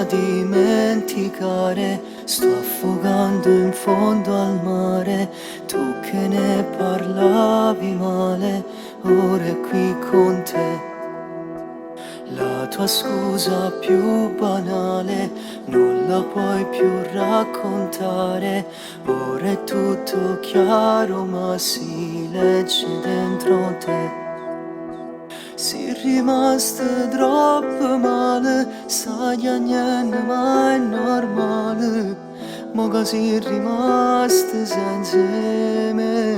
Dimenticare. Sto affogando in fondo al mare, tu che ne parlavi male, ora è qui con te. La tua scusa più banale non la puoi più raccontare. Ora è tutto chiaro, ma si legge dentro te. Si rimasta troppo male, stai chiagnendo ma è normale. Mo che sei rimasta senza me.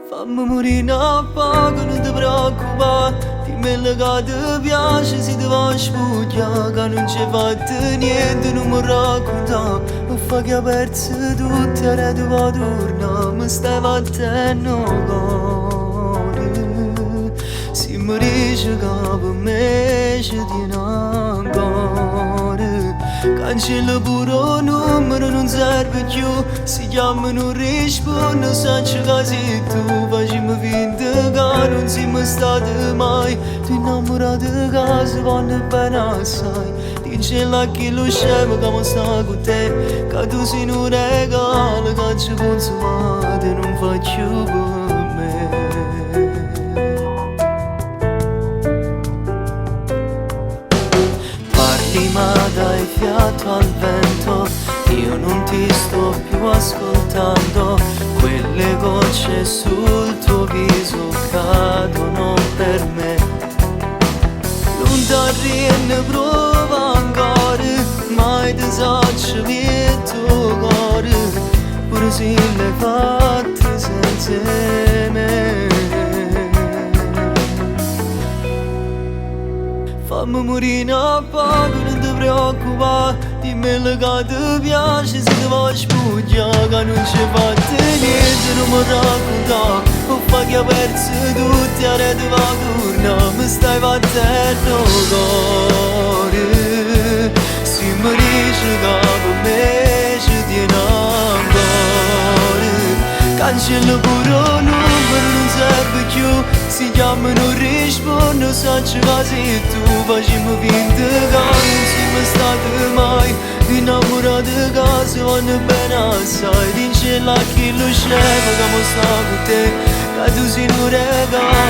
Fammi morire 'nu poco, nun te preoccupà. Dimmi che ti piace se ti vuoi spugliare, che non ci fatto niente, non mi raccontare. Mi fa che ho perso tutto e ora ti vuoi tornare, mi stai battendo 'o core. Si mi dici che per me ci tieni ancora, cancella pure 'o numero, nun serve più. Si chiammo nun risponde, saccio che sei tu. Facimmo finta che nun siamo stati mai due innamorati che si vonno bene assai. Dincello a chillo scemo che mo sta cu te, che tu sei nu regalo che ci consumato e nun fa più per me. Parli ma dai fiato al vento, io non ti sto più ascoltando. Quelle gocce sul tuo viso cadono per me. Nun t'arrienne prova ancora, mai ti saccio miezz' 'o core, pure si l'hai fatto senza me. Fammi morire 'nu poco, nun te preoccupà. Dimmi che ti piace se ti vuoi spugliare, che non ci fatto niente, non mi raccontare. O fa che ho perso tutto e ora ti vuoi tornare, mi stai battendo 'o core. Si mi dici che per me ci tieni ancora, cancella pure 'o numero, nun serve più. Si chiammo nun risponde, saccio che sei tu. Facimmo finta che nun siamo stati mai due innamorati che si vonno bene assai. Dincello a chillo scemo che mo sta cu te, che tu sei nu regalo.